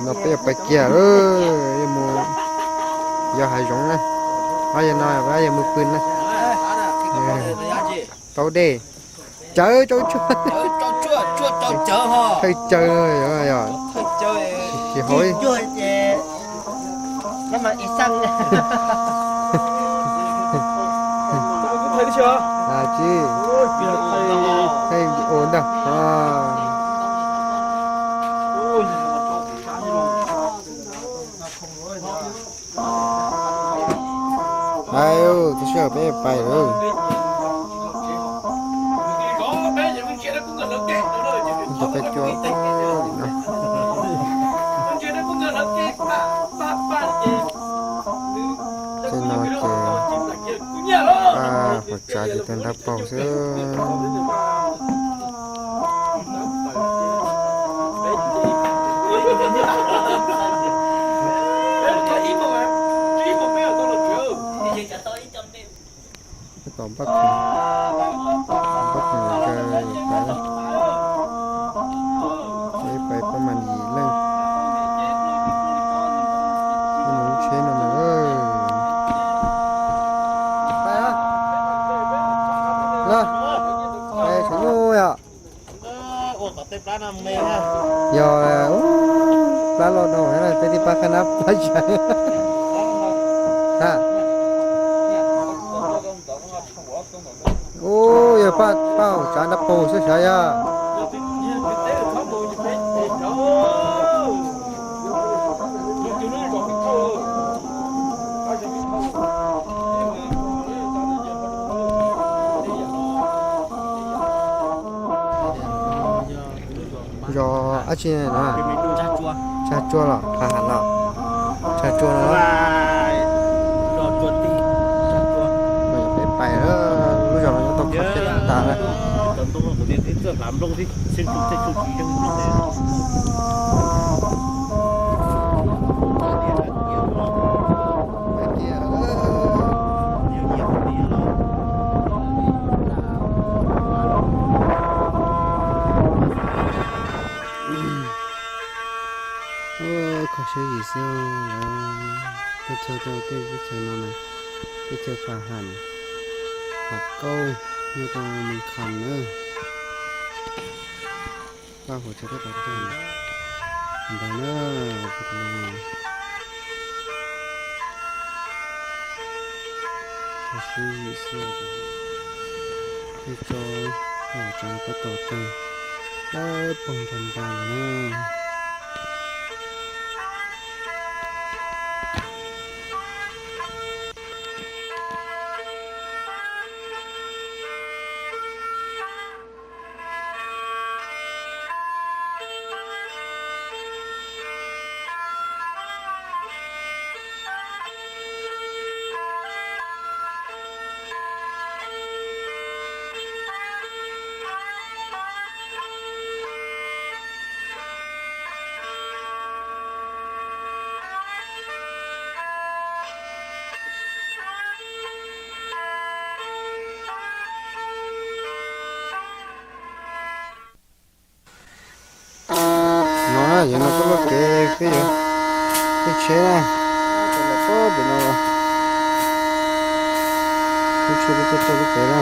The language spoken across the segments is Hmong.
No peb yuav pais kiag lawm, yuav mus yos hav zoov na. Ob yawg no peb yuav mus pw na. Taub dej. Cawv, cawv, cawv. Thawj cawv, yog, yog. Tsis haus. Tsis, thaij ua ntag. Ai, tab sis peb pais lawm. Peb cua no. Tej no ces paj huam tsav ces tawg ntab paug xwb. Tom npaj khoom, npaj khoom caw pais, peb pais pab mas yim leej. Mus lub tsheb no na. Los, tshav nyuj yom. Yog, plab los no peb tij pab qab nab pab tsav. Ub, yog paj, paj huam tsav ntab paug xwb sav yog. Zos dab tsi na? Tsag Tsua los, Pha Ham los? Tsag Tsua no. Peb pais, lub zos no nyob tau kho siab tas lawm. Kho siab yim xwb, tuaj txog rau tej teb chaws no na, teb chaws Pha Ham, Pha Kauj, nyob rau Mes Kham na. Paj huam tsav tab tom tuaj ntawd na, kho siab yim xwb. Tej tsob paj huam tsav tab tom tuaj, dawb paug nrag nrag na. No na, yog no tuaj luaj kev peb yuav, peb tsheb na, los pem no los, peb tsheb peb tuaj tuaj lub kev na.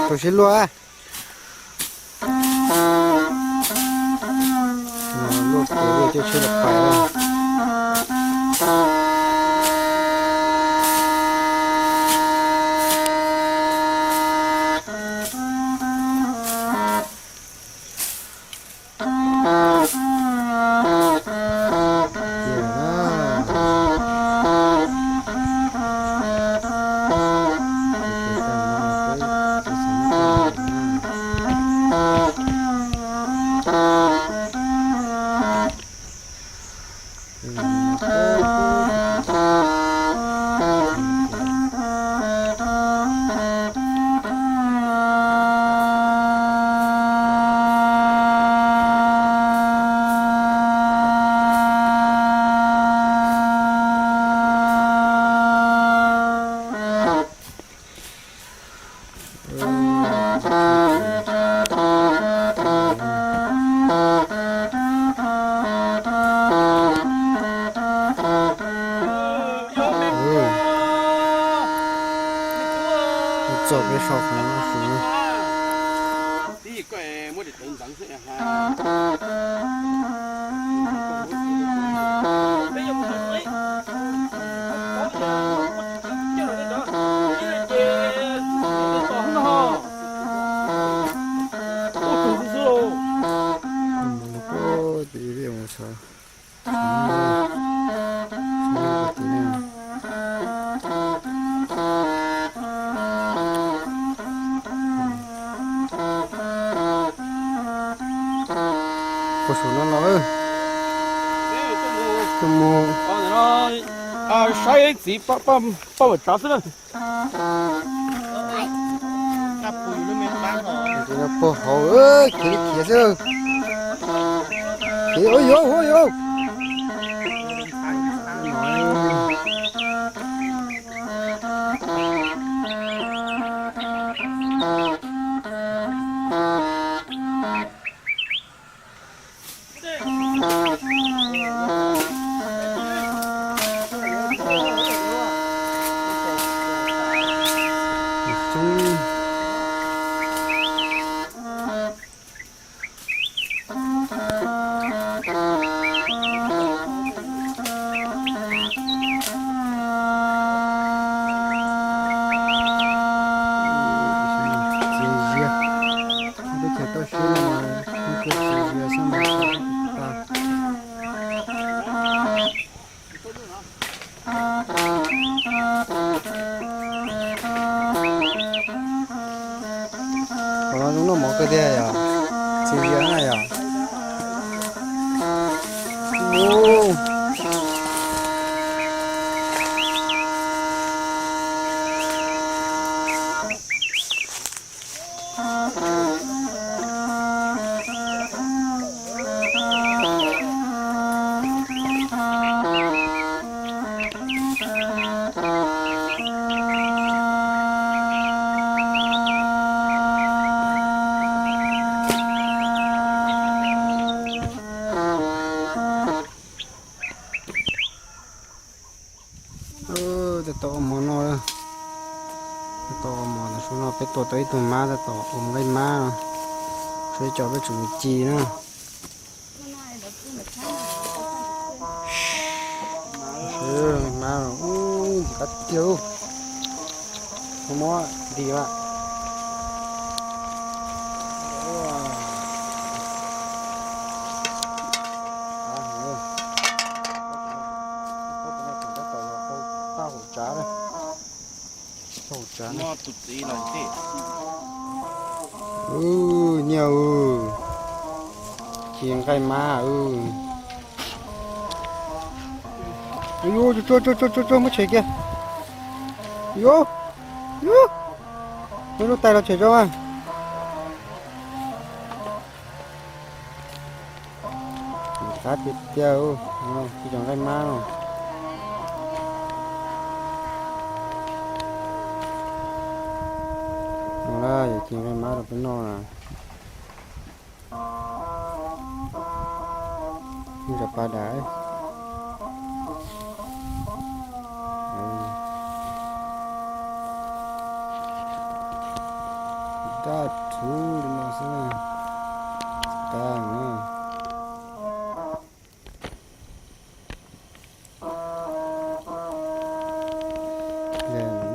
Tus sib luaj. Luaj kev li coj tsheb los pais na. Peb sau qhov no xwb. Puag saum no los, tuaj mus. Saib txiv paj, paj, paj Vam Tsav xwb na. Tus no puag hauv, khiav li khiav xwb. Khiav, ua yuav, ua yuav. Txiv zias, teb chaws toj siab no mas kuj txiv zias xwb mas tas. Qhov no zoo noj mov kawg tiag yom, txiv zias na yom. Tab tom ua mov no, tab tom ua mov, tam sim no peb tua tau ib tug mab, tab tom ua nqaij mab no, seb cov peb tsum ci na. Mab, ntxim qab tiag, muab nti mas. Paj hauv tsav, paj hauv tsav. Nyiaj, ci nqaij mab. Yuav, yuav, muab tshem kiag. Yuav, yuav, muab lub tais los tshem rau mas. Qab tiag tiag, ci cov nqaij mab no. No na, yog ci nqaij mab rau peb noj na. Ntsaws pas dam. Dab rhuv li no xwb na. Tsis qab na.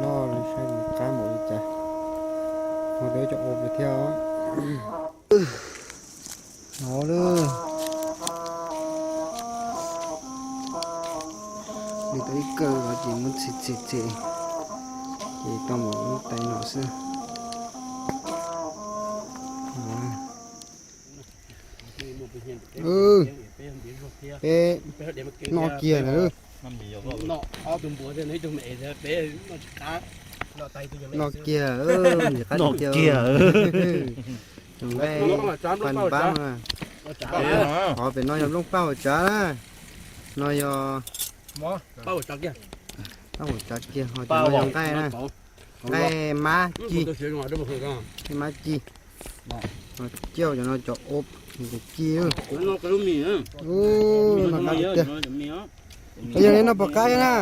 Noj saib qab npaum li cas. Mus rau cov ua thiab os. No lawm. Li tau ib kawm los ces muab txhim txhim txhim, ces tau mus lub tais no xwb. Peb noj kiag lawm. Noj kiag, ntxim qab tiag tiag. Tus nqaij paj npab no. Qhov pem no yog nplooj paj hauv tsav na. No yog paj hauv tsav kiag, ho cov no yog nqaij na. Nqaij mab ci, nqaij mab ci. Ciaj cov no cov ob, cov ci. Noj qab tiag. Yog li noj pom qab thiab na.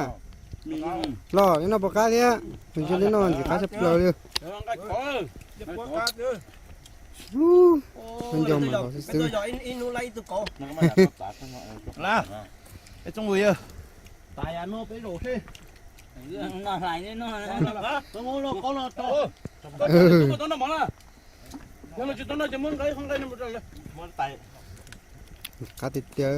Los li noj pom qab thiab. Tus ntshe li noj ntxim qab tshaj plaws li. Ub, nco mas los xwb xwb. Qab tiag tiag.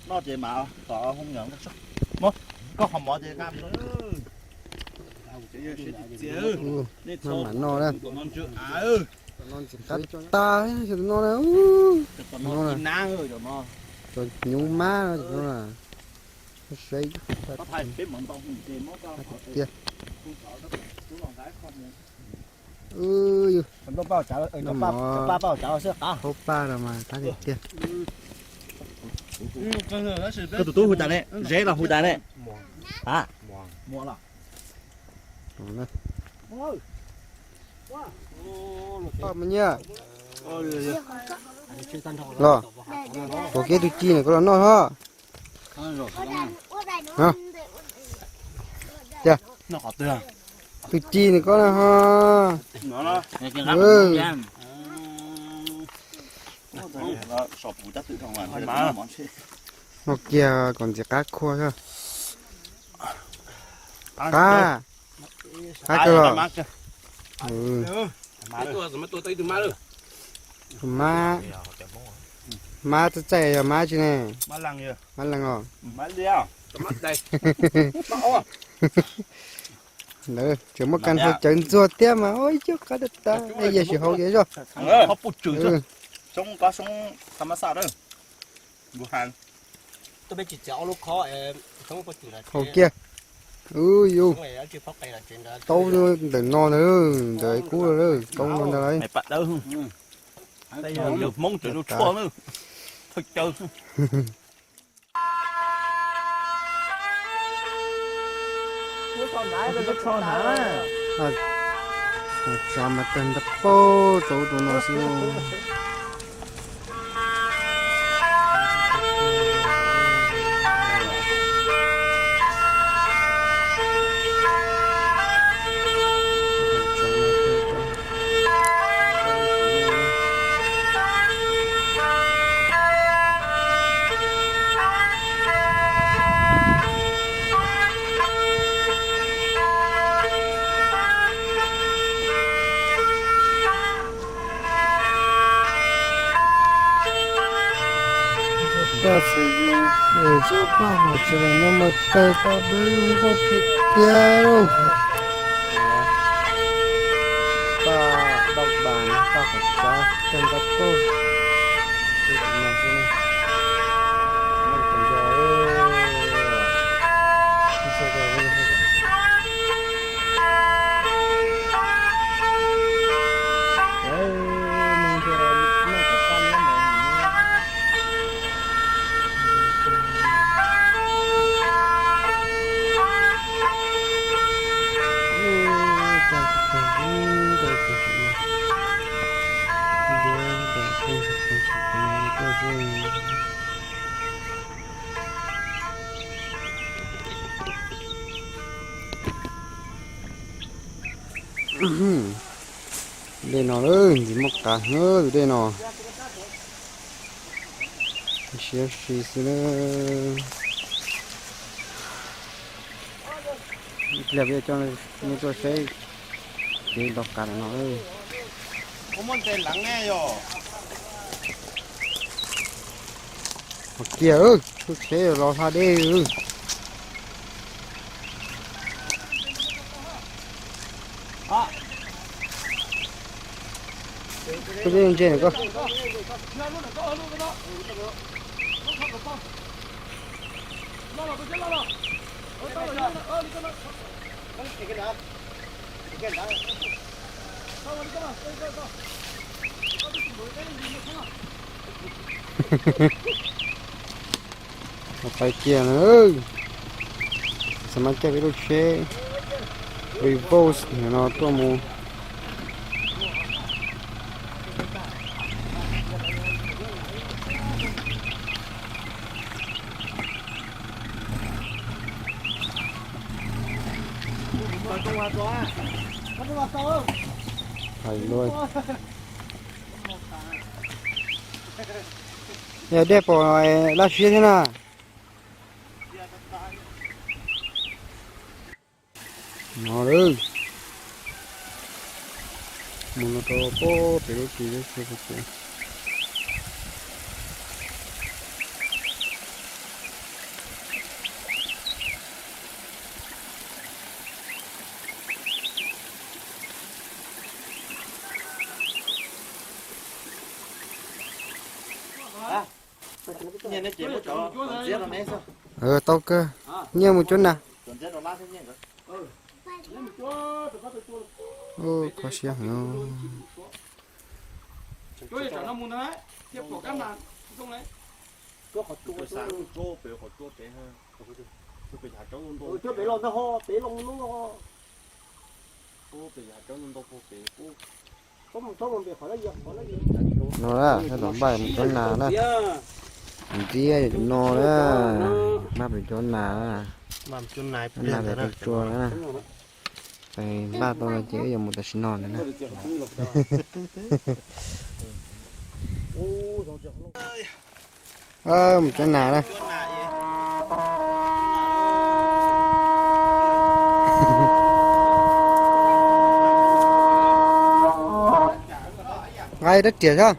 Noj ces mam, koj qhov mov ces nqa. Noj mam noj na. Ntxim qab tag tus no na. Cov hnyuv mab no na. Saib tiag. Noj mov haub paj no mas qab tiag tiag. Koj tus tub hu cas ne? Zeb los hu cas ne? Hab? Nyiaj. Los, ua kev tus ci no koj los noj ho. Tus ci no koj na ho. Noj kiag kom ntxim qab khua xwb. Qab, qab kawg los. Tus mab, mab txaij txaij yog mab tsi ne? Mab lees os. Ntawd tseem muaj kas hau cawv ntxuag thiab mas ua ib co qab tag tag, ib yam sim haus kiag zoj. Haus kiag. Ub yus, taub ntawm no ntag, ntawm kub lawm, taub no ntag lauj. Hmoob tseem tshuaj na, thawj caw. Tsav mas tawg nta paug rau tus no xwb. Txoj paj mas tsis los no mas tawg paj dawb nkauj tiag tiag lauj. Paj dab pas, paj qhov tsav tawg nta paug. Dej no lawm, ntxim muaj qab heev tus dej no. Siab si xwb na. Ib pliag peb coj nej tuaj saib kev ntaus qab no. Hos kiag, lub tsheb los hla dej. Koj twb ntse koj. Pais kiag na. Xav mas caij peb lub tsheb. Revolt no tuaj mus. Hais luaj. Yog dej pom laj siab thiab na. No lawm. Mus no rau pem lub tsev. Tau kawg, nyiaj mus cuab nas. Kho siab heev. No na, thaj tom npaj mus cuab nas na. Ntxiab yog cov no na, npaj mus cuab nas na. Cuab nas pem qhov tsua na. Npaj tau no ces wb yuav mus tam sim no ntag na. Mus cuab nas na. Nqa rab riam xwb.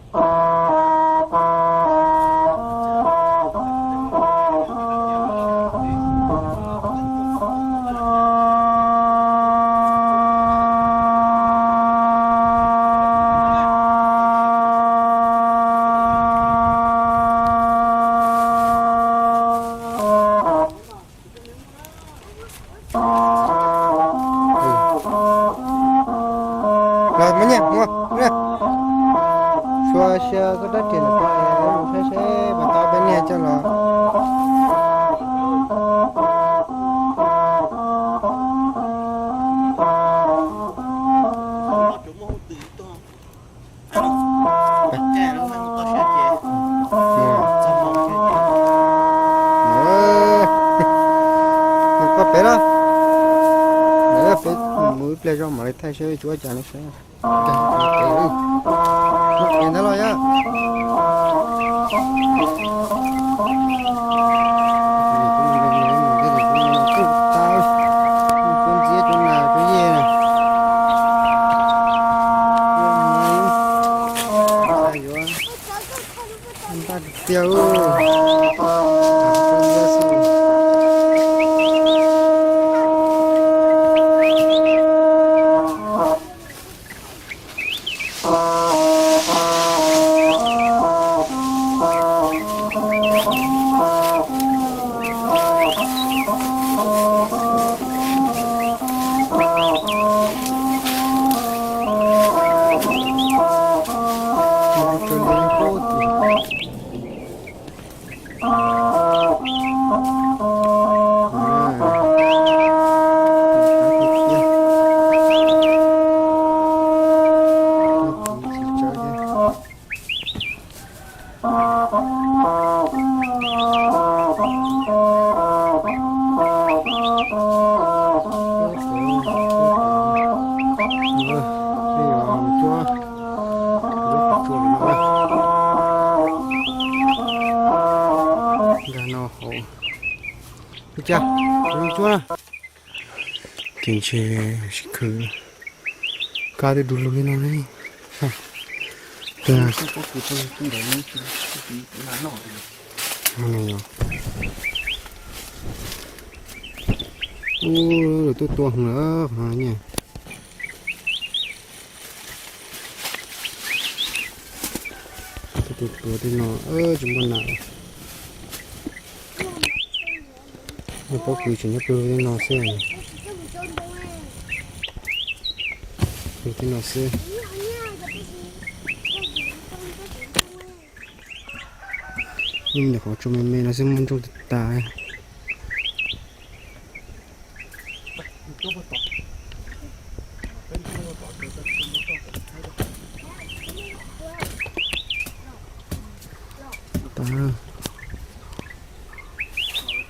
Los muab nyiaj mus, suav sia koj rab riam ntawm ko, saib seb puas tau peb niag coj los. Koj pem los, peb mus ib pliag zog mam li thaij seb tsuav cas no saib. Ntawd los yog ntxiv cov nas cov yej na. Npaj tiag tiag. Nkag no hauv. Ua cas zoo tsuab na. Ces ntshe sib khwv kab twb du lug li no ne. Ub, lawv tuaj tua hwv lawm qhov no nyiaj. Tuaj tua tua tej no tsis muaj nas. Pob kws tseem nyob pw tej no xwb. Pw tej no xwb. Yeej nyuam qhuav tsuas me me no xwb muaj ntsuj tas tas.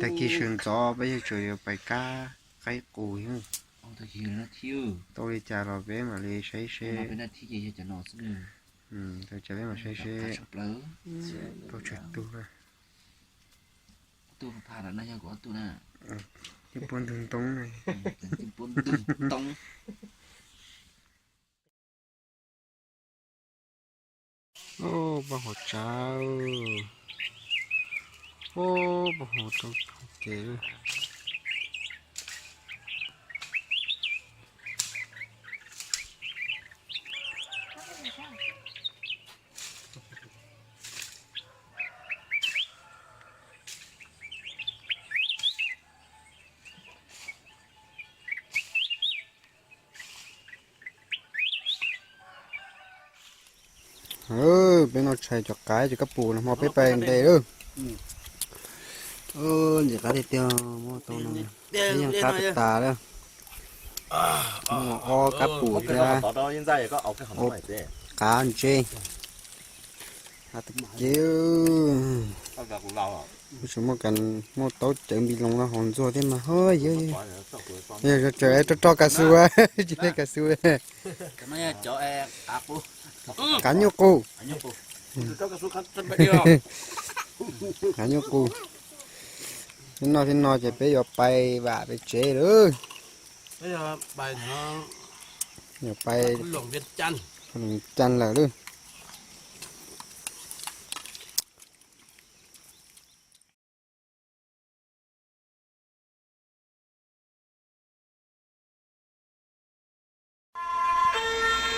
Tag kis sawv ntxov peb yuav tsum yuav pais kab qaib qus. Tau li cas los peb mam li saib seb. Tau cas peb mam saib seb. Tau tsawg tug. Yeej puab ntug ntoo na. Pob hauv tsav, pob hauv tau ces. Peb noj tshais cov qaib cov kab pum no hmo peb pais ntes lawm. Ntxim qab tiag tiag, muaj tau no, peb yeej qab tas tas lawm. Muaj ob kab pum thiab, qav ntse. Qab tas ces, tsis muaj, muaj taub cawv npis loos no hauv ntxuag thiab mas ho yog, yog tsaws roj roj kav xu, tsis li kav xu. Qav nyuj qus. Qav nyuj qus. Thiab no thiab no ces peb yuav pais vam pem tsev lawm. Yuav pais Loos Cas lawm lawm.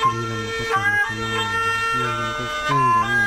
Li los mus txog tom no, yeej zoo nkauj kawg nkaus na.